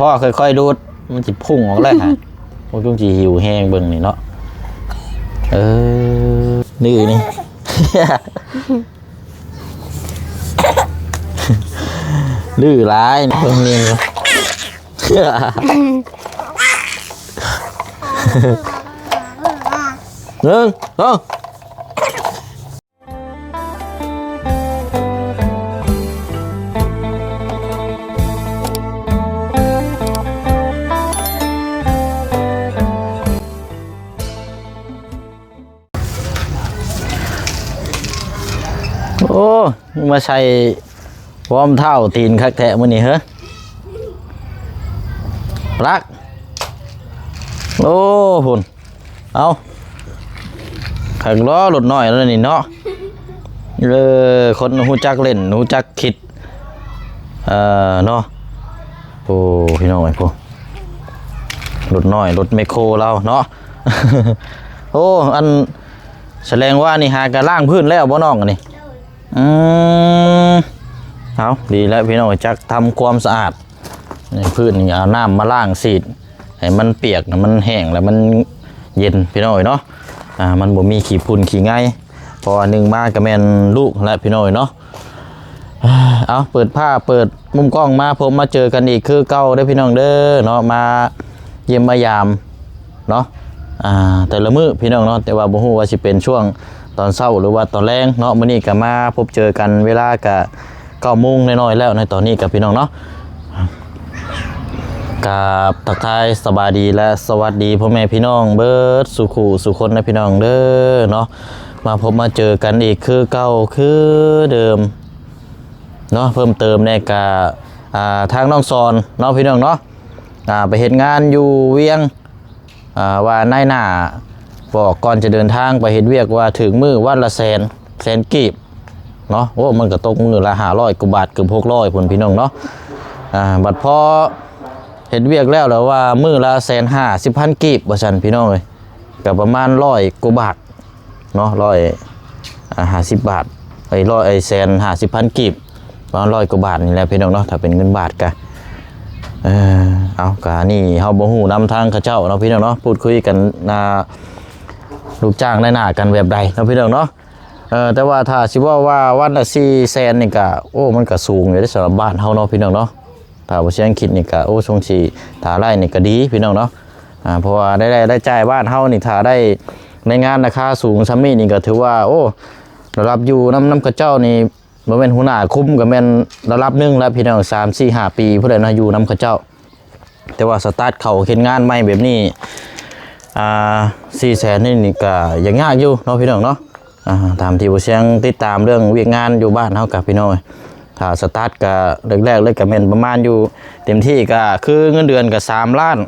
ພໍ່ຄ່ອຍໆດູດ ມັນຊິພຸ່ງອອກແລ້ວຫາ. ໂອ້ ຈຸງຊິຫິວແຮງເບິ່ງນີ້ເນາະ. ເອີ ດື້ນີ້ ດື້ຫຼາຍເບິ່ງນີ້. ໜຶ່ງ ສອງ. ໂອ້ ມາໃສ່ວອມເທົ້າຕີນຄັກແທ້ມື້ນີ້ເຮີ້. ປລັກ ໂອ້ ພຸ້ນ. ເອົາ ຄັກເນາະ ລົດນ້ອຍລາວນີ້ເນາະ. ເອີ ຄົນຮູ້ຈັກຫຼິ້ນ ຮູ້ຈັກຄິດ ເອີ ເນາະ. ໂອ້ ພີ່ນ້ອງເອີຍ ໂອ້ ລົດນ້ອຍ ລົດແມັກໂຄລາວເນາະ. ໂອ້ ອັນ ສະແດງວ່ານີ້ຫາກະລ້າງພື້ນແລ້ວບໍ່ນ້ອງອັນນີ້? ອືມ ເອົາ ດີແລ້ວພີ່ນ້ອງ ຈັກທຳຄວາມສະອາດ ໃນພື້ນນີ້ ເອົານ້ຳມາລ້າງສີດໃຫ້ມັນປຽກ ໃຫ້ມັນແຫ້ງ ແລ້ວມັນເຢັນພີ່ນ້ອງເອີຍເນາະ. ອ່າ ມັນບໍ່ມີຂີ້ຝຸ່ນຂີ້ໄງ່ ເພາະວ່າໜຶ່ງມາກໍແມ່ນລູກແຫຼະພີ່ນ້ອງເອີຍເນາະ. ເອົາ ເປີດຜ້າເປີດມຸມກ້ອງມາພົບມາເຈີກັນອີກຄືເກົ່າເດີພີ່ນ້ອງເດີເນາະ ມາຢ້ຽມມາຢາມ ເນາະ ອ່າ ແຕ່ລະມື້ພີ່ນ້ອງເນາະ ແຕ່ວ່າບໍ່ຮູ້ວ່າຊິເປັນຊ່ວງຕອນເຊົ້າ ຫຼືວ່າຕອນແລງເນາະ. ມື້ນີ້ກໍມາພົບເຈີກັນເວລາກະເກົ້າໂມງໜ້ອຍໆແລ້ວໃນຕອນນີ້ກັບພີ່ນ້ອງເນາະ. ກາບທັກທາຍສະບາຍດີ ແລະ ສະຫວັດດີພໍ່ແມ່ພີ່ນ້ອງເບິດສູ່ຄູ່ສູ່ຄົນນະພີ່ນ້ອງເດີເນາະ. ມາພົບມາເຈີກັນອີກຄືເກົ່າຄືເດີມເນາະ. ເພີ່ມເຕີມແດ່ກະ ອ່າ ທາງນ້ອງສອນເນາະພີ່ນ້ອງເນາະ ອ່າ ໄປເຮັດງານຢູ່ວຽງ ອ່າ ວ່ານາຍໜ້າບອກກ່ອນຈະເດີນທາງໄປເຮັດວຽກວ່າຖືກມື້ວັນລະແສນ ແສນກີບເນາະ. ໂອ້ ມັນກໍຕົກມື້ລະຫ້າຮ້ອຍກວ່າບາດ ເກືອບຫົກຮ້ອຍພຸ້ນພີ່ນ້ອງເນາະ. ອ່າ ບັດພໍເຮັດວຽກແລ້ວ ແລ້ວວ່າມື້ລະແສນຫ້າສິບພັນກີບວ່າຊັ້ນພີ່ນ້ອງເອີຍ ກໍປະມານຮ້ອຍກວ່າບາດ ເນາະ ຮ້ອຍຫ້າສິບບາດ ເອີຍ ຮ້ອຍ ເອີຍ ແສນຫ້າສິບພັນກີບ ປະມານຮ້ອຍກວ່າບາດນີ້ແຫຼະພີ່ນ້ອງເນາະ ຖ້າເປັນເງິນບາດກະ ເອີ ເອົາ ກະນີ້ເຮົາບໍ່ຮູ້ນຳທາງເຂົາເຈົ້າເນາະພີ່ນ້ອງເນາະ ພູດຄຸຍກັນ ອ່າ ລູກຈ້າງນາຍໜ້າກັນແບບໃດເນາະພີ່ນ້ອງເນາະ. ເອີ ແຕ່ວ່າຖ້າຊິເວົ້າວ່າວັນລະສີ່ແສນນີ້ກະ ໂອ້ ມັນກະສູງຢູ່ເດ້ສຳລັບບ້ານເຮົາເນາະພີ່ນ້ອງເນາະ. ຖ້າບໍ່ສຽງຄິດນີ້ກະ ໂອ້ ຊົງຊິ ຖ້າໄດ້ນີ້ກະດີພີ່ນ້ອງເນາະ. ອ່າ ເພາະວ່າລາຍໄດ້ລາຍຈ່າຍບ້ານເຮົານີ້ ຖ້າໄດ້ແຮງງານລາຄາສູງສ່ຳນີ້ນີ້ກະຖືວ່າ ໂອ້ ລະດັບຢູ່ນຳ ນຳເຂົາເຈົ້ານີ້ ບໍ່ແມ່ນຫົວໜ້າຄຸມ ກະແມ່ນລະດັບໜຶ່ງແລ້ວພີ່ນ້ອງ ສາມ ສີ່ ຫ້າປີພຸ້ນແຫຼະເນາະ ຢູ່ນຳເຂົາເຈົ້າ. ແຕ່ວ່າສະຕາດເຂົ້າເຮັດງານໃໝ່ແບບນີ້ ອ່າ ສີ່ແສນນີ້ ນີ້ກະຍັງຍາກຢູ່ເນາະພີ່ນ້ອງເນາະ. ອ່າ ຕາມທີ່ບໍ່ສຽງຕິດຕາມເລື່ອງວຽກງານຢູ່ບ້ານເຮົາກະພີ່ນ້ອງ ຖ້າສະຕາດກະແລກໆເລີຍກະແມ່ນປະມານຢູ່ ເຕັມທີ່ກະຄືເງິນເດືອນກະສາມລ້ານ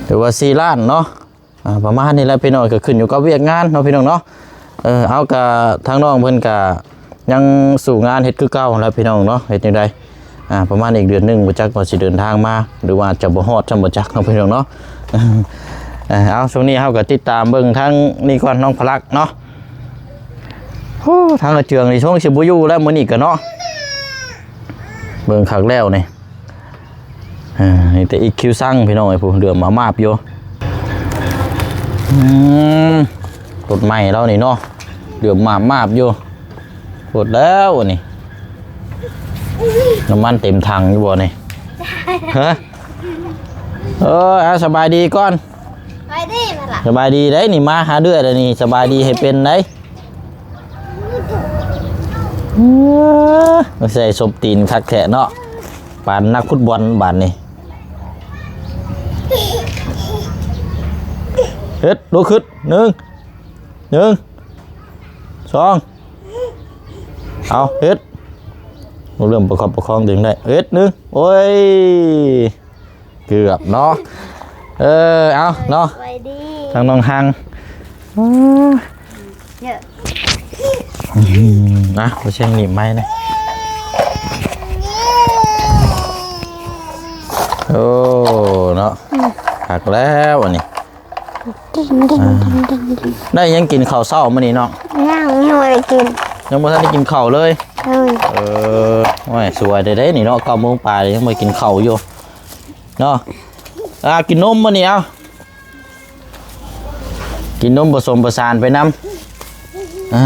ຫຼືວ່າສີ່ລ້ານເນາະ ອ່າ ປະມານນີ້ແຫຼະພີ່ນ້ອງ ກະຂຶ້ນຢູ່ກັບວຽກງານເນາະພີ່ນ້ອງເນາະ. ເອີ ເອົາ ກະທາງນ້ອງເພິ່ນກະຍັງສູ້ງານເຮັດຄືເກົ່າແຫຼະພີ່ນ້ອງເນາະ ເຮັດຈັ່ງໃດ ອ່າ ປະມານອີກເດືອນໜຶ່ງ ບໍ່ຈັກວ່າຊິເດີນທາງມາ ຫຼືວ່າຈະບໍ່ຮອດຊ້ຳບໍ່ຈັກເນາະພີ່ນ້ອງເນາະ. ເອີ ເອົາ ຊ່ວງນີ້ເຮົາກໍຕິດຕາມເບິ່ງທາງນີ້ກ່ອນ ນ້ອງພະລັກເນາະ. ໂອ້ ທາງອາເຈືອງນີ້ຊົງຊິບໍ່ຢູ່ແລ້ວມື້ນີ້ກະເນາະ ເບິ່ງຄັກແລ້ວນີ້. ເອີ ນີ້ແຕ່ອີຄິວຊັງພີ່ນ້ອງເອີຍ ຜູ້ເດືອມມາມາບຢູ່. ອືມ ລົດໃໝ່ລາວນີ້ເນາະ ເດືອມມາມາບຢູ່. ໂພດແລ້ວອັນນີ້ ນ້ຳມັນເຕັມຖັງຢູ່ບໍ່ນີ້? ຮະ? ເອີ ເອົາ ສະບາຍດີກ່ອນ ສະບາຍດີແມ່ນລະ ສະບາຍດີໄດ໋ນີ້ ມາຫາເອື້ອຍແລ້ວນີ້ ສະບາຍດີໃຫ້ເປັນໄດ໋. ເອີ ໃສ່ສົບຕີນຄັກແທ້ເນາະ ປານນັກຟຸດບອນບາດນີ້. ເຮັດ ລຸກຂຶ້ນ ໜຶ່ງ ໜຶ່ງ ສອງ ເອົາ ເຮັດ ເລີ່ມປະຄັບປະຄອງຕົວເອງໄດ້ ເຮັດ ໜຶ່ງ ໂອ້ຍ ເກືອບເນາະ. ເອີ ເອົາເນາະ ສະບາຍດີ ທາງນ້ອງຮັງ ເອີ ເຍອະ ອືມ ນະ ບໍ່ເຊັງໜີບໄມ້ນະ. ໂອ້ ເນາະ ອືມ ຄັກແລ້ວອັນນີ້. ອ່າ ໄດ້ຫຍັງກິນເຂົ້າເຊົ້າມື້ນີ້ນ້ອງ? ຍັງ ຍັງບໍ່ໄດ້ກິນ ຍັງບໍ່ທັນໄດ້ກິນເຂົ້າເລີຍ. ໂດຍ ເອີ ໂອ້ຍ ສວຍເດ້ນີ້ເນາະ ເກົ້າໂມງປາຍ ຍັງບໍ່ກິນເຂົ້າຢູ່ເນາະ. ອ່າ ກິນນົມມື້ນີ້ ເອົາ ກິນນົມປະສົມປະສານໄປນຳ. ອ່າ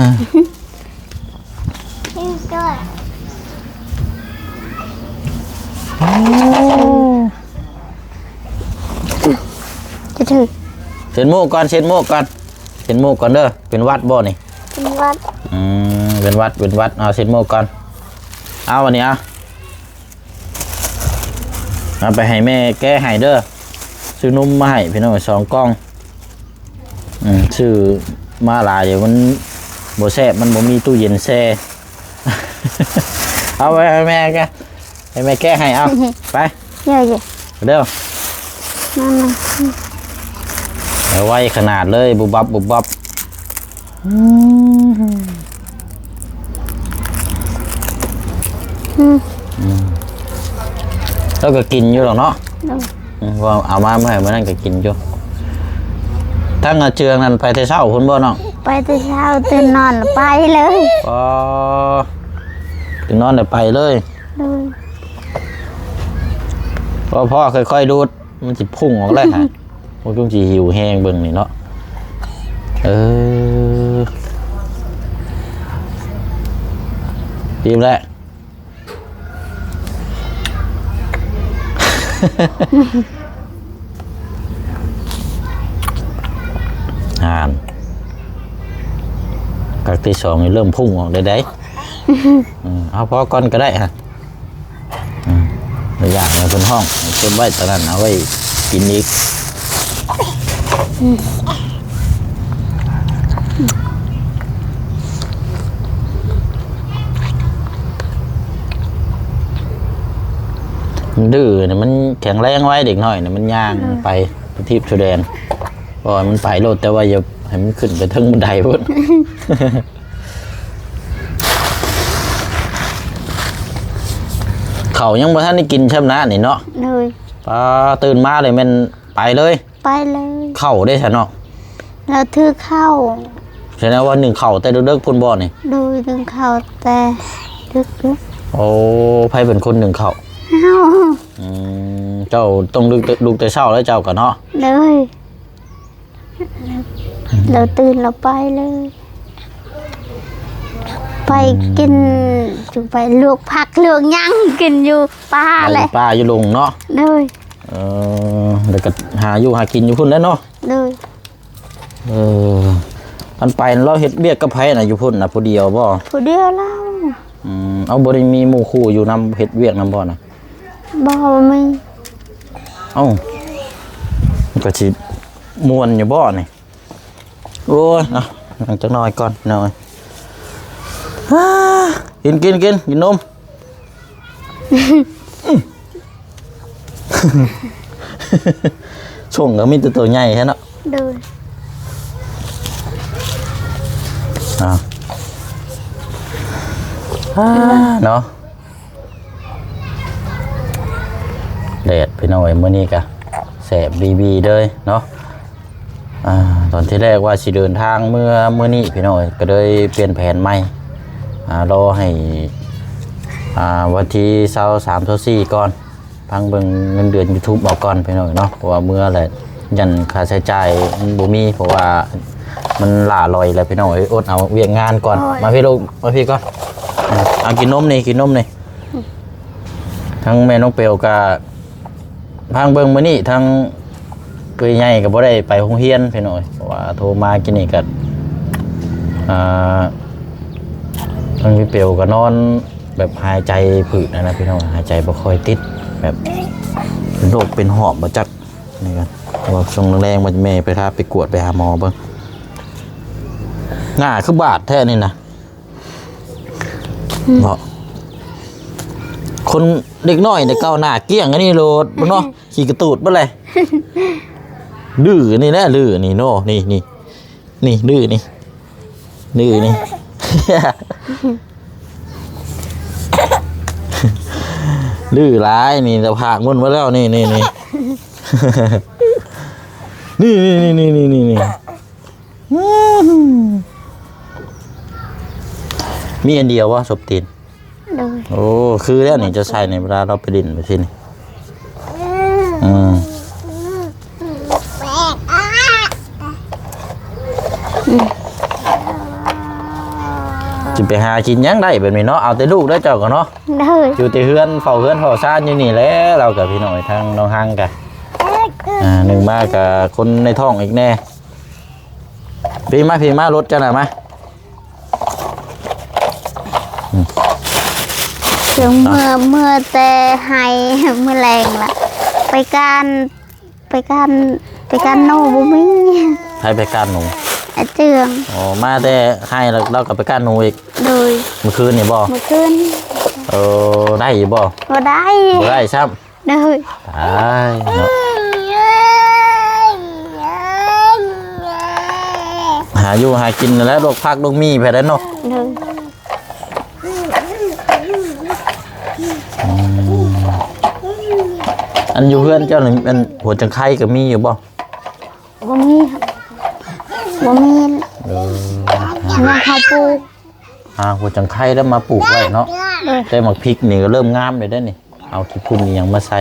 ຈະຖື ເຊັດໝູກກ່ອນ ເຊັດໝູກກ່ອນ ເຊັດໝູກກ່ອນເດີ. ເປັນຫວັດບໍ່ນີ້? ເປັນຫວັດ. ອືມ ເປັນຫວັດ ເປັນຫວັດ. ເອົາ ເຊັດໝູກກ່ອນ. ເອົາ ອັນນີ້ ເອົາ ເອົາໄປໃຫ້ແມ່ແກະໃຫ້ເດີ. ຊື້ນົມມາໃຫ້ພີ່ນ້ອງສອງກ່ອງ. ອືມ ຊື້ມາຫຼາຍ ດຽວມັນບໍ່ແຊບ ມັນບໍ່ມີຕູ້ເຢັນແຊ່. ເອົາໄປໃຫ້ແມ່ແກະ ໃຫ້ແມ່ແກະໃຫ້. ເອົາ ໄປ ເດີ້ໆ ເດີ້ ມາໆ ເອົາໄວຂະໜາດເລີຍ ບຸບບັບ ບຸບບັບ. ອືມ ອືມ ອືມ ແລ້ວກໍກິນຢູ່ດອກເນາະ. ໂດຍ ອືມ ວ່າເອົາມາເມື່ອໃດມື້ນັ້ນກໍກິນຢູ່. ທາງອາເຈືອງນັ້ນໄປແຕ່ເຊົ້າພຸ້ນບໍ່ນ້ອງ? ໄປແຕ່ເຊົ້າ ຕື່ນນອນແລ້ວໄປເລີຍ. ອໍ ຕື່ນນອນແລ້ວໄປເລີຍ. ໂດຍ ພໍໆ ຄ່ອຍໆດູດ. ມັນຊິພຸ່ງອອກແລ້ວຫະ. ໂອ້ ຈຸງຊິຫິວແຮງເບິ່ງນີ້ເນາະ. ເອີ ອີ່ມແລ້ວ. ອ່ານ ກັກທີສອງນີ້ເລີ່ມພຸ່ງອອກໄດ້ໃດ. ອືມ ເອົາພໍກ່ອນກໍໄດ້ຫະ. ອືມ ບໍ່ຢາກໃຫ້ເພິ່ນຮ້ອງ ເກັບໄວ້ຕອນນັ້ນ ເອົາໄວ້ກິນອີກ. ມັນດື້ນີ້ ມັນແຂງແຮງໄວ ເດັກນ້ອຍນີ້ ມັນຍ່າງ ອືມ ໄປທຸກທີບທຸກແດນ. ປ່ອຍມັນໄປໂລດ ແຕ່ວ່າຢ່າໃຫ້ມັນຂຶ້ນໄປເທິງບັນໄດພຸ້ນ. ເຂົ້າຍັງບໍ່ທັນໄດ້ກິນຊ້ຳນະນີ້ເນາະ. ໂດຍ ປ້າ ຕື່ນມາເລີຍແມ່ນໄປເລີຍ. ໄປເລີຍ. ເຂົ້າເດ້ຊະເນາະ? ລາວຖືເຂົ້າ. ສະແດງວ່າໜຶ້ງເຂົ້າແຕ່ເດິກໆພຸ້ນບໍ່ນີ້? ໂດຍ ໜຶ້ງເຂົ້າແຕ່ເດິກ. ໂອ້ ໃຜເປັນຄົນໜຶ້ງເຂົ້າ? ເຮົາ. ອືມ ເຈົ້າຕ້ອງລຸກແຕ່ ລຸກແຕ່ເຊົ້າແລ້ວເຈົ້າກໍເນາະ? ໂດຍ. ລາວຕື່ນລາວໄປເລີຍ ໄປ ອືມ ກິນ ໄປລວກຜັກລວກຫຍັງກິນຢູ່ປ່າແຫຼະ ໄປຢູ່ປ່າຢູ່ດົງເນາະ. ໂດຍ. ເອີ ແລ້ວກໍຫາຢູ່ຫາກິນຢູ່ພຸ້ນແຫຼະເນາະ. ໂດຍ. ເອີ ອັນໄປລາວເຮັດວຽກກັບໃຜນະ ຢູ່ພຸ້ນນະ ຜູ້ດຽວບໍ່? ຜູ້ດຽວລາວ. ອືມ ເອົາ ບໍ່ໄດ້ມີໝູ່ຄູ່ຢູ່ນຳ ເຮັດວຽກນຳບໍ່ນະ? ບໍ່ ບໍ່ມີ. ເອົ້າ ມັນກໍຊິມ່ວນຢູ່ບໍ່ນີ້? ໂອ້ຍ ເອົາ ນັ່ງຈັກໜ້ອຍກ່ອນ ນ້ອຍ. ກິນ ກິນ ກິນ ກິນນົມ. ຊ່ວງກໍມີແຕ່ໂຕໃຫຍ່ແທ້ເນາະ. ໂດຍ. ເອົາ ເນາະ ແດດພີ່ນ້ອງເອີຍ ມື້ນີ້ກະແສບບີໆເລີຍເນາະ. ອ່າ ຕອນທີແລກວ່າຊິເດີນທາງເມືອມື້ນີ້ພີ່ນ້ອງເອີຍ ກໍເລີຍປ່ຽນແຜນໃໝ່ ອ່າ ລໍໃຫ້ ອ່າ ວັນທີຊາວສາມ ຊາວສີ່ກ່ອນ ພັງເບິ່ງເງິນເດືອນຢູທູບອອກກ່ອນພີ່ນ້ອງເນາະ ເພາະວ່າເມືອແຫຼະ ຢ້ານຄ່າໃຊ້ຈ່າຍມັນບໍ່ມີ ເພາະວ່າມັນຫຼ້າລອຍແລ້ວພີ່ນ້ອງເອີຍ. ອົດເອົາວຽກງານກ່ອນ. ໂອ້ຍ ມາພີ່ລູກ ມາພີ່ກ່ອນ. ເອົາ ກິນນົມນີ້ ກິນນົມນີ້. ທາງແມ່ນ້ອງເປວກະ ທາງເບິ່ງມື້ນີ້ ທາງເອື້ອຍໃຫຍ່ກໍບໍ່ໄດ້ໄປໂຮງຮຽນພີ່ນ້ອງເອີຍ ເພາະວ່າໂທມາກິນນີ້ກໍ ອ່າ ທາງພີ່ເປວກໍນອນແບບຫາຍໃຈຜືດນະພີ່ນ້ອງ ຫາຍໃຈບໍ່ຄ່ອຍຕິດ ແບບເປັນໂລກເປັນຫອບບໍ່ຈັກ. ນີ້ກໍ ເພາະວ່າຊ່ວງແລງໆ ວ່າແມ່ໄປພາໄປກວດໄປຫາໝໍເບິ່ງ. ໜ້າຄືບາດແທ້ນີ້ນະ. ອືມ ເນາະ ຄົນເດັກນ້ອຍແຕ່ເກົ່າໜ້າກ້ຽງອັນນີ້ໂລດເນາະ. ຂີ້ກະຕູດເບິດເລີຍ. ດື້ນີ້ແຫຼະ ດື້ນີ້ເນາະ ນີ້ ນີ້ ນີ້ ດື້ນີ້ ດື້ນີ້ ດື້ຫຼາຍນີ້ ແຕ່ຜາກໝຸ່ນເບິດແລ້ວ ນີ້ ນີ້ ນີ້ ນີ້. ອືມ ມີອັນດຽວບໍ່ ສົບຕີນ? ໂດຍ ໂອ້ ຄືແລ້ວນີ້ ເຈົ້າໃສ່ໃນເວລາລາວໄປຫຼິ້ນໄປທີ່ນີ້. ອືມ ອືມ ຊິໄປຫາກິນຫຍັງໄດ້ແບບນີ້ເນາະ ເອົາແຕ່ລູກເດີເຈົ້າກໍເນາະ. ໂດຍ ຢູ່ແຕ່ເຮືອນ ເຝົ້າເຮືອນເຝົ້າຊານຢູ່ນີ້ແຫຼະ ລາວກໍ ພີ່ນ້ອງເອີຍ ທາງນ້ອງຮັງກໍ ອ່າ ໜຶ່ງມາກໍຄົນໃນທ້ອງອີກແດ່. ພີ່ມາ ພີ່ມາ ລົດເຈົ້ານະ ມາ. ອືມ ເຄື່ອງເມືອ ເມືອແຕ່ໄຮ່ ມື້ແລງລະ ໄປການ ໄປການ ໄປການໜູບໍ່ມີ. ໃຜໄປການໜູ? ອາເຈືອງ. ອໍ ມາແຕ່ໄຮ່ລະ ລາວກໍໄປການໜູອີກ. ໂດຍ ມື້ຄືນນີ້ບໍ່? ມື້ຄືນ. ເອີ ໄດ້ຢູ່ບໍ່? ບໍ່ໄດ້ ບໍ່ໄດ້ຊ້ຳ. ໂດຍ ຕາຍເນາະ ຫາຢູ່ຫາກິນນັ້ນແຫຼະ ລວກຜັກລວກໝີ່ໄປແລ້ວເນາະ. ໂດຍ ອືມ ອັນຢູ່ເຮືອນເຈົ້ານີ້ ອັນຫົວຈັງໄຄກໍມີຢູ່ບໍ່? ບໍ່ມີ ບໍ່ມີ ເອີ ຍັງເຮົາປູກ ຫາຫົວຈັງໄຄແລ້ວມາປູກໄວ້ເນາະ. ໂດຍ ແຕ່ໝາກພິກນີ້ກໍເລີ່ມງາມແລ້ວເດ້ນີ້ ເອົາຂີ້ຝຸ່ນອີ່ຫຍັງມາໃສ່.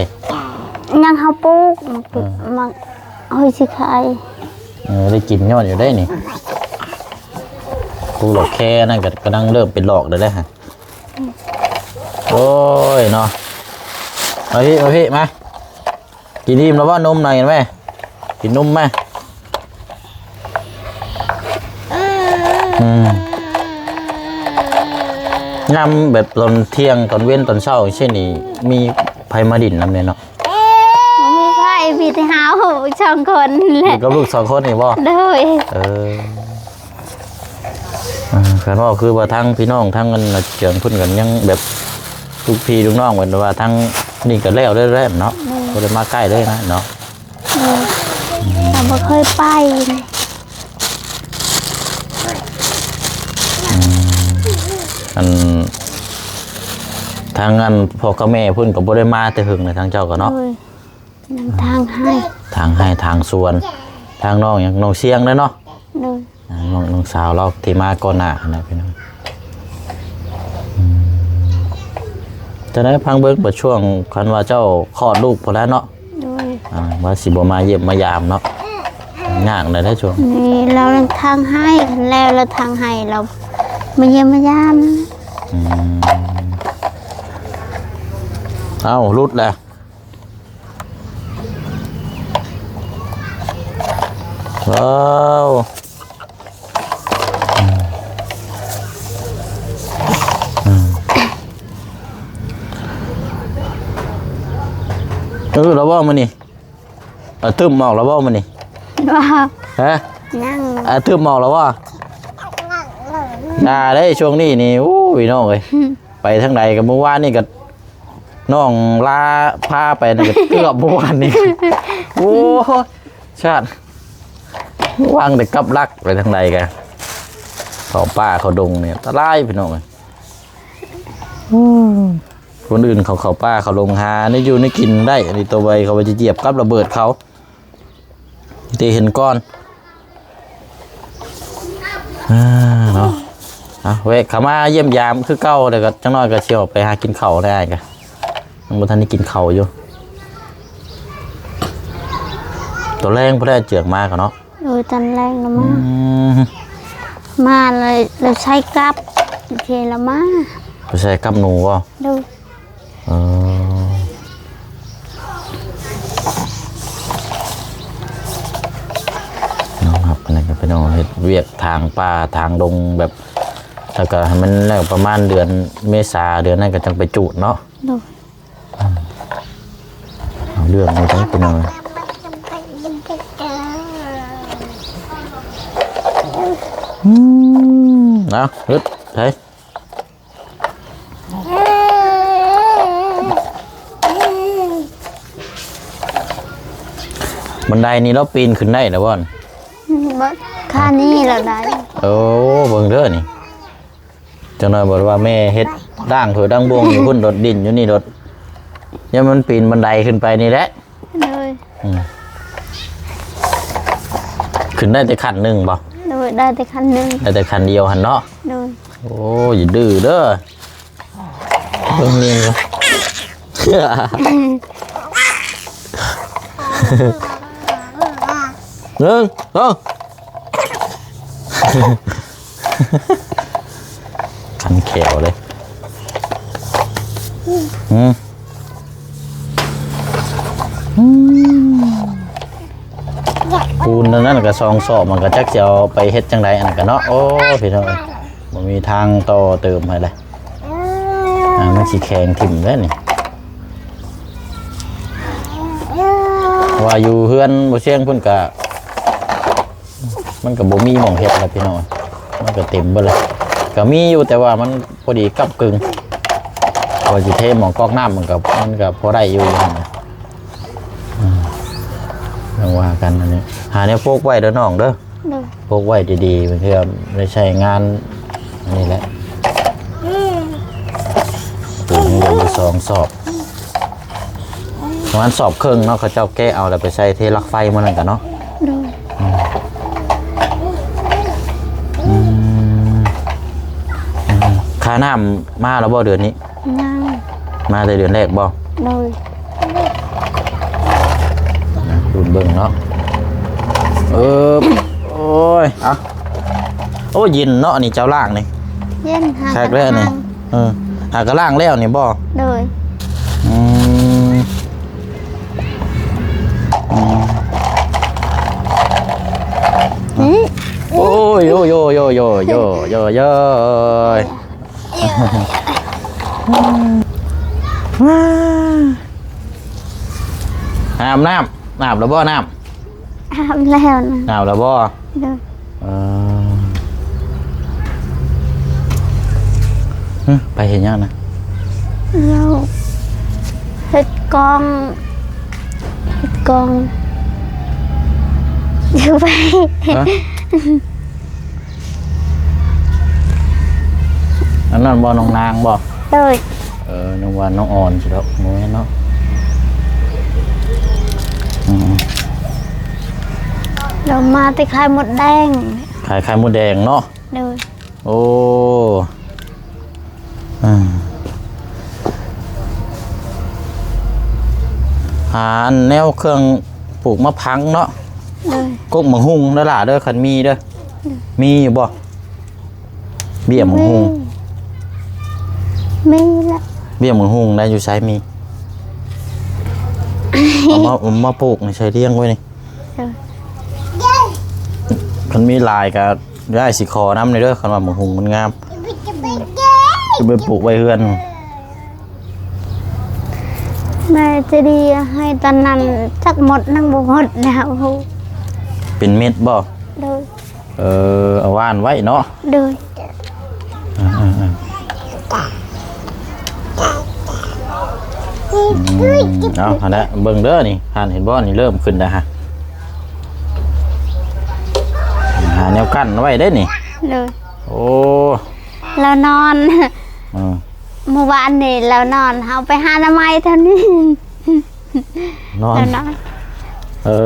ຍັງເຮົາປູກ ເອີ ໝາກຫອຍຊິຂາຍ. ເອີ ໄດ້ກິນຍ້ອນຢູ່ເດ້ນີ້ ປູກດອກແຄນັ້ນກໍກຳລັງເລີ່ມເປັນດອກແລ້ວເດ້. ໂອ້ຍເນາະ ມາພີ້ ມາພີ້ ມາ. ກິນອີ່ມແລ້ວບໍ່? ນົມໜ້ອຍແມ່ ກິນນົມແມ່. ອືມ ຍາມແບບຕອນທ່ຽງ ຕອນເວັນ ຕອນເຊົ້າຈັ່ງຊີ້ນີ້ ມີໃຜມາຫຼິ້ນນຳແດ່ເນາະ? ບໍ່ມີໃຜ ມີແຕ່ເຮົາສອງຄົນແຫຼະ. ຢູ່ກັບລູກສອງຄົນນີ້ບໍ່? ໂດຍ ເອີ ອ່າ ຄັນເວົ້າຄືວ່າທາງພີ່ນ້ອງທາງອັນນາເຈືອງເພິ່ນກໍຍັງແບບລູກພີ່ລູກນ້ອງເພິ່ນວ່າທາງນີ້ກໍແລ້ວເລີຍແຫຼະເນາະ. ໂດຍ ບໍ່ໄດ້ມາໃກ້ເລີຍນະເນາະ. ໂດຍ ກໍບໍ່ເຄີຍໄປ. ອືມ ອັນ ທາງອັນພໍ່ກັບແມ່ເພິ່ນກໍບໍ່ໄດ້ມາແຕ່ເຫິງແລ້ວ ທາງເຈົ້າກໍເນາະ. ໂດຍ ທາງໄຮ່ ທາງໄຮ່ທາງສວນ ທາງນ້ອງຫຍັງ ນ້ອງຊຽງເດ້ເນາະ. ໂດຍ ອ່າ ນ້ອງ ນ້ອງສາວລາວທີ່ມາກ່ອນໜ້າຫັ້ນນະພີ່ນ້ອງ. ອືມ ຈັ່ງໃດຟັງເບິ່ງ ບັດຊ່ວງຄັນວ່າເຈົ້າຄອດລູກພຸ້ນແຫຼະເນາະ. ໂດຍ ອ່າ ວ່າຊິບໍ່ມາຢ້ຽມມາຢາມເນາະ ຍາກແລ້ວເດ້ຊ່ວງນີ້ ລາວທາງໄຮ່ ແລ້ວລາວທາງໄຮ່ ລາວມາຢ້ຽມມາຢາມ. ອືມ ເອົ້າ ຫຼຸດແລ້ວ. ວ້າວ ເອີ ລາວເວົ້າມື້ນີ້ ອາ ຕື່ມອອກລາວເວົ້າມື້ນີ້ ວ່າ ຮະ ຍັງ ອາ ຕື່ມອອກລາວວ່າ ຢ່າເດ້ ຊ່ວງນີ້ນີ້ ໂອ້ຍ ພີ່ນ້ອງເອີຍ ໄປທາງໃດກໍ ມື້ວານນີ້ກໍ ນ້ອງລາພາໄປນັ້ນກໍເກືອບ ເມື່ອວານນີ້ ໂອ້ຍ ຊາດ ວາງແຕ່ກັບຫຼັກໄປທາງໃດກະ ເຂົ້າປ່າເຂົ້າດົງນີ້ອັນຕະລາຍ ພີ່ນ້ອງເອີຍ. ຄົນອື່ນເຂົາເຂົ້າປ່າເຂົ້າດົງຫາແນວຢູ່ແນວກິນໄດ້ ອັນນີ້ຕົວໄວເຂົາວ່າຈະຢຽບກັບລະເບີດເຂົາ. ທີ່ເຫັນກ່ອນ ອ່າ ເນາະ ເອົາ ແວະເຂົ້າມາຢ້ຽມຢາມຄືເກົ່າ ແລ້ວກໍຈັກໜ້ອຍກໍຊິອອກໄປຫາກິນເຂົ້າແລ້ວ ອ້າຍກໍຍັງບໍ່ທັນໄດ້ກິນເຂົ້າຢູ່. ຕອນແລງພຸ້ນແຫຼະເຈື່ອງມາກໍເນາະ. ໂດຍ ຕອນແລງລະມາ ອືມ ມາເລີຍ ລະໃສ່ກັບ ເທລະມາ ໄປໃສ່ກັບໜູບໍ່? ໂດຍ. ເອີ ເນາະ ອັນນີ້ກໍເປັນເຮັດວຽກຖາງປ່າຖາງດົງແບບ ແລ້ວກໍໃຫ້ມັນແລ້ວປະມານເດືອນເມສາ ເດືອນນັ້ນກໍຈັ່ງໄປຈູດເນາະ. ໂດຍ. ເອົາເລື່ອງເລີຍເດ້ພີ່ນ້ອງ. ອືມ ເອົາ ຮຶດ ໄປ. ບັນໄດນີ້ລາວປີນຂຶ້ນໄດ້ລະບໍ່? ບໍ່ ຄານີ້ລະໄດ້. ໂອ້ ເບິ່ງເດີນີ້ ຈັກໜ້ອຍບອກວ່າແມ່ເຮັດດ່າງຖ້ວຍດ່າງບ່ວງຢູ່ພຸ້ນ ໂດດດິ້ນຢູ່ນີ້ໂດດ ຍາມມັນປີນບັນໄດຂຶ້ນໄປນີ້ແຫຼະ. ໂດຍ. ອືມ ຂຶ້ນໄດ້ແຕ່ຂັ້ນໜຶ່ງບໍ່? ໂດຍ ໄດ້ແຕ່ຂັ້ນໜຶ່ງ ໄດ້ແຕ່ຂັ້ນດຽວຫັ້ນເນາະ. ໂດຍ. ໂອ້ ຢ່າດື້ເດີ ອື ເບິ່ງເລີຍ ໜຶ່ງ ສອງ ຄັນແຂວເລີຍ ອືມ ອືມ ປູນອັນນັ້ນກໍສອງສອບ ມັນກໍຈັກຊິເອົາໄປເຮັດຈັ່ງໃດ ອັນນັ້ນກໍເນາະ. ໂອ້ ພີ່ນ້ອງເອີຍ ບໍ່ມີທາງຕໍ່ເຕີມໃຫ້ເລີຍ. ອ່າ ມັນຊິແຂງຖິ້ມແລ້ວນີ້ ວ່າຢູ່ເຮືອນບໍ່ຊຽງພຸ້ນກະ ມັນກະບໍ່ມີໝ່ອງເຮັດແລ້ວພີ່ນ້ອງ ມັນກະເຕັມເບິດແລ້ວ. ກະມີຢູ່ ແຕ່ວ່າມັນພໍດີກັບກຶ່ງ ວ່າຊິເທໝ່ອງກອກນ້ຳ ມັນກະ ມັນກະພໍໄດ້ຢູ່ ອືມ ຈັ່ງວ່າກັນ ອັນນີ້ ຫາແນວປົກໄວ້ເດີນ້ອງເດີ. ໂດຍ ປົກໄວ້ດີໆ ບາງເທື່ອໄດ້ໃຊ້ງານ ອັນນີ້ແຫຼະ. ອືມ ປູນໄດ້ຢູ່ສອງສອບ ປະມານສອບເຄິ່ງເນາະ ເຂົາເຈົ້າແກະເອົາແລ້ວໄປໃສ່ເທຫຼັກໄຟມື້ນັ້ນກະເນາະ. ໂດຍ ອືມ ອືມ ອືມ ຄ່ານ້ຳມາແລ້ວບໍ່ເດືອນນີ້? ຍັງ ມາແຕ່ເດືອນແລກບໍ່? ໂດຍ ລຸ້ນເບິ່ງເນາະ. ເອີ ໂອ້ຍ ເອົາ ໂອ້ ເຢັນເນາະ ອັນນີ້ເຈົ້າລ້າງນີ້ ເຢັນ ຫາ ຄັກແລ້ວນີ້ ເອີ ຫາກະລ້າງແລ້ວນີ້ບໍ່? ໂດຍ ອືມ ອືມ ໂອ້ຍ ໂຢ ໂຢ ໂຢ ອາບນ້ຳ ອາບແລ້ວບໍ່ນ້ຳ? ອາບແລ້ວນະ ອາບແລ້ວບໍ່? ໂດຍ ເອີ ຫຶ ໄປເຮັດຫຍັງນະ? ເຮັດກອງ ເຮັດກອງ ຢູ່ໄປ ຮະ? ອັນນັ້ນບໍ່ ນ້ອງນາງບໍ່? ໂດຍ ເອີ ນຶກວ່ານ້ອງອ່ອນຊິດອກ ບໍ່ແມ່ນເນາະ. ອືມ ລາວມາແຕ່ຂາຍມົດແດງ ຂາຍໄຂ່ມົດແດງເນາະ. ໂດຍ ໂອ້ ອາ ຫາອັນແນວເຄື່ອງປູກມາຝັງເນາະ. ໂດຍ ກົກໝາກຫຸ່ງເດີຫຼ້າເດີ ຄັນມີເດີ. ໂດຍ ມີຢູ່ບໍ່ ເບ້ຍໝາກຫຸ່ງ? ມີ ມີລະ ເບ້ຍໝາກຫຸ່ງໄດ້ຢູ່ໃສມີ? ເອົາມາ ເອົາມາປູກໃສ່ລຽງໄວ້ນີ້. ເອີ ຄັນມີຫຼາຍກະ ດຽວອ້າຍຊິຂໍນຳແດ່ເດີ ຄັນວ່າໝາກຫຸ່ງມັນງາມ ຈະໄປປູກໄວ້ເຮືອນ. ແມ່ຈະດີໃຫ້ຕອນນັ້ນຈັກໝົດ ຍັງບໍ່ໝົດແລ້ວ. ເປັນເມັດບໍ່? ໂດຍ ເອີ ເອົາຫວ່ານໄວ້ເນາະ. ໂດຍ ອືມ ເອົາຫັ້ນແຫຼະ ເບິ່ງເດີນີ້ ຫັ້ນເຫັນບໍ່ ນີ້ເລີ່ມຂຶ້ນແລ້ວຮະ ຫາແນວກັ້ນໄວ້ເດ້ນີ້. ໂດຍ ໂອ້ ລາວນອນ ເອີ ມື້ວານນີ້ລາວນອນ ເຮົາໄປຫາໜໍ່ໄມ້ເທົ່ານີ້ ນອນ ລາວນອນ ເອີ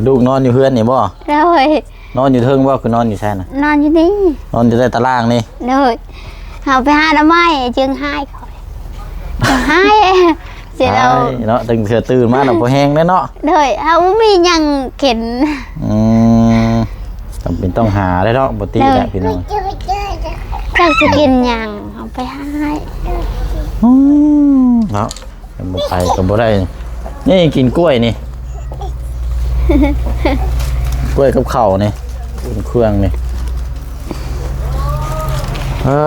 ລູກນອນຢູ່ເຮືອນນີ້ບໍ່? ໂດຍ ນອນຢູ່ເທິງບໍ່ ຄືນອນຢູ່ໃສນະ? ນອນຢູ່ນີ້ ນອນຢູ່ໃຕ້ຕາລ່າງນີ້. ໂດຍ ເຮົາໄປຫາໜໍ່ໄມ້ ຈຶ່ງຫາຍຂ້ອຍ ຫາຍ ເສຍແລ້ວເນາະ ຕັ້ງເທື່ອຕື່ນມາແລ້ວບໍ່ແຮງເດ້ເນາະ. ໂດຍ ເຮົາບໍ່ມີຫຍັງກິນ. ອືມ ຈຳເປັນຕ້ອງຫາເດ້ເນາະ ບໍ່ຕິແຫຼະພີ່ນ້ອງ ຈັກຊິກິນຫຍັງ ເຮົາໄປຫາ. ອືມ ເນາະ ບໍ່ໄປກໍບໍ່ໄດ້ ນີ້ກິນກ້ວຍນີ້ ກ້ວຍກັບເຂົ້ານີ້ ອຸ່ນເຄື່ອງນີ້ ເອີ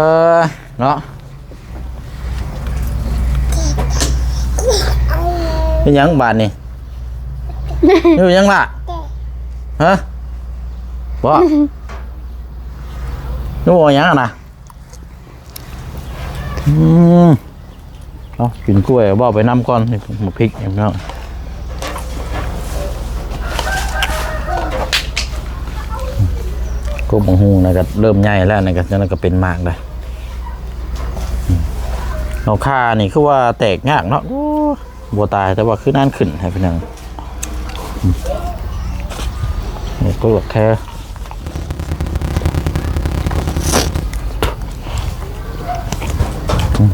ເນາະ. ເປັນຫຍັງບາດນີ້? ຢູ່ຫຍັງລະ? ຮະ? ບໍ່? ຢູ່ຫຍັງນະ? ອືມ ເອົາ ກິນກ້ວຍ ເວົ້າໄປນຳກ່ອນ ນີ້ໝາກພິກ ພີ່ນ້ອງ ກົກບັກຫຸ່ງນະ ກໍເລີ່ມໃຫຍ່ແລ້ວ ນັ້ນກໍ ນັ້ນກໍເປັນໝາກໄດ້. ອືມ ເອົາ ຂ່ານີ້ຄືວ່າແຕກຍາກເນາະ ໂອ້ ບໍ່ຕາຍ ແຕ່ວ່າຄືນານຂຶ້ນໃຫ້ພີ່ນ້ອງ. ອືມ ນີ້ກໍແຄ່ ອືມ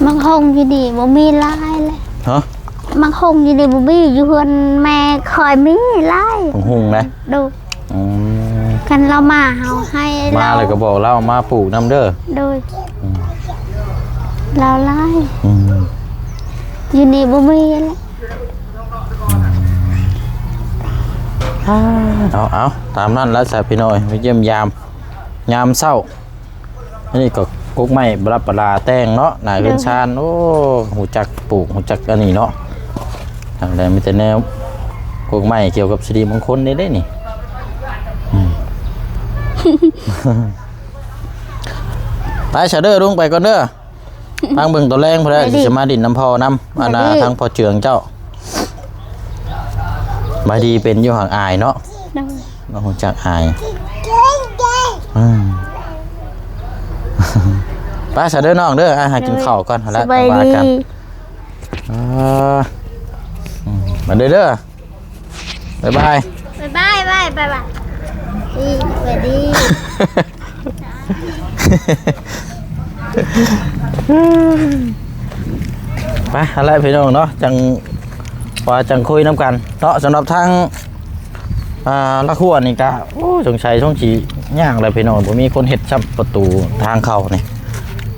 ໝາກຫຸ່ງຢູ່ນີ້ບໍ່ມີຫຼາຍເລີຍ. ຮະ? ໝາກຫຸ່ງຢູ່ນີ້ບໍ່ມີ, ຢູ່ເຮືອນແມ່ຂ້ອຍມີຫຼາຍ. ໝາກຫຸ່ງນະ? ໂດຍ. ອືມ. ຄັນລາວມາເຮົາໃຫ້ ມາແລ້ວກໍບອກລາວມາປູກນຳເດີ. ໂດຍ. ອືມ. ລາວຫຼາຍ. ອືມ. ຢູ່ນີ້ບໍ່ມີແລ້ວ. ອືມ. ເອົາ ເອົາ ຕາມນັ້ນລະຊະພີ່ນ້ອງ ໄປຢ້ຽມຢາມຍາມເຊົ້າ. ອັນນີ້ກໍກົກໄມ້ປະດັບປະດາແຕ່ງເນາະ ໜ້າເຮືອນຊານ. ໂອ້ ຮູ້ຈັກປູກ ຮູ້ຈັກອັນນີ້ເນາະ. ທາງໃດມີແຕ່ແນວກົກໄມ້ກ່ຽວກັບສິລິມົງຄົນນີ້ເດ້ນີ້. ອືມ. ໄປຊະເດີ ລຸງໄປກ່ອນເດີ. ຟັງເບິ່ງຕອນແລງພຸ້ນແຫຼະ ຊິມາດິນນຳພໍ່ນຳ ອັນນ່າ ທາງພໍ່ເຈືອງເຈົ້າ. ບາຍດີເປັນຢູ່ຫາກອາຍເນາະ. ໂດຍ. ບໍ່ຮູ້ຈັກອາຍ. ອືມ. ໄປຊະເດີນ້ອງເດີ ອາ ຫາກິນເຂົ້າກ່ອນຫັ້ນແຫຼະ ສະບາຍດີ. ອ່າ ອືມ ມາເດີເດີ. ບາຍບາຍ. ບາຍບາຍ ບາຍບາຍ ບາຍບາຍ. ອີ ສະບາຍດີ. ໄປ ຫັ້ນແຫຼະພີ່ນ້ອງເນາະ ຈັ່ງວ່າຈັ່ງຄຸຍນຳກັນເນາະ. ສຳລັບທາງ ອ່າ ລາກຮົ້ວນີ້ກະ ໂອ້ ສົງໄສສົງຊິຍາກແຫຼະພີ່ນ້ອງ ບໍ່ມີຄົນເຮັດຊ້ຳປະຕູທາງເຂົ້ານີ້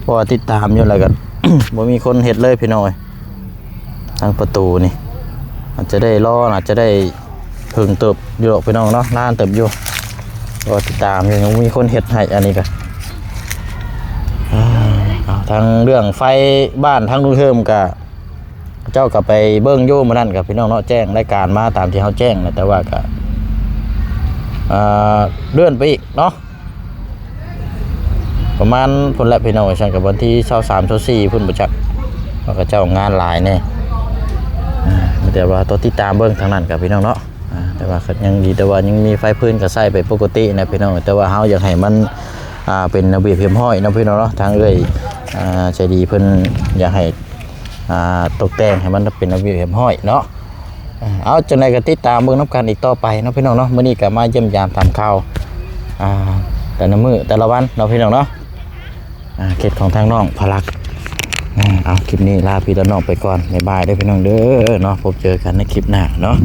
ເພາະວ່າຕິດຕາມຢູ່ແລ້ວກະ ບໍ່ມີຄົນເຮັດເລີຍພີ່ນ້ອງເອີຍ. ທາງປະຕູນີ້ອາດຈະໄດ້ລໍ ອາດຈະໄດ້ເພິ່ງເຕີບຢູ່ດອກພີ່ນ້ອງເນາະ ນານເຕີບຢູ່ ກໍຕິດຕາມຢູ່ ຍັງບໍ່ມີຄົນເຮັດໃຫ້. ອັນນີ້ກະ ອ່າ ເອົາ ທາງເລື່ອງໄຟບ້ານທາງລຸງເທີມກະ ເຈົ້າກະໄປເບິ່ງຢູ່ມື້ນັ້ນກະພີ່ນ້ອງເນາະ ແຈ້ງລາຍການມາຕາມທີ່ເຮົາແຈ້ງນະ ແຕ່ວ່າກະ ອ່າ ເລື່ອນໄປອີກເນາະ. ປະມານພຸ້ນແຫຼະພີ່ນ້ອງ ຊັ້ນກໍວັນທີຊາວສາມ ຊາວສີ່ ພຸ້ນບໍ່ຈັກ ວ່າເຂົາເຈົ້າງານຫຼາຍແດ່. ອາ ແຕ່ວ່າຕ້ອງຕິດຕາມເບິ່ງທາງນັ້ນກັບພີ່ນ້ອງເນາະ. ອາ ແຕ່ວ່າຍັງດີ ແຕ່ວ່າຍັງມີໄຟຟືນກໍໃຊ້ໄປປົກກະຕິນະພີ່ນ້ອງ ແຕ່ວ່າເຮົາຢາກໃຫ້ມັນ ອ່າ ເປັນລະບຽບຮຽບຮ້ອຍເນາະພີ່ນ້ອງເນາະ. ທາງເອື້ອຍ ອ່າ ໃຈດີເພິ່ນຢາກໃຫ້ ອ່າ ຕົກແຕ່ງໃຫ້ມັນເປັນລະບຽບຮຽບຮ້ອຍເນາະ. ເອົາ ຈັ່ງໃດກໍຕິດຕາມເບິ່ງນຳກັນອີກຕໍ່ໄປເນາະພີ່ນ້ອງເນາະ. ມື້ນີ້ກໍມາຢ້ຽມຢາມຖາມຂ່າວ ອ່າ ແຕ່ລະມື້ແຕ່ລະວັນເນາະພີ່ນ້ອງເນາະ. ອ່າ ເຂດຂອງທາງນ້ອງພະລັກ. ອາ ເອົາ ຄລິບນີ້ລາພີ່ລານ້ອງໄປກ່ອນ ບາຍບາຍເດີພີ່ນ້ອງເດີເນາະ. ພົບເຈີກັນໃນຄລິບໜ້າເນາະ.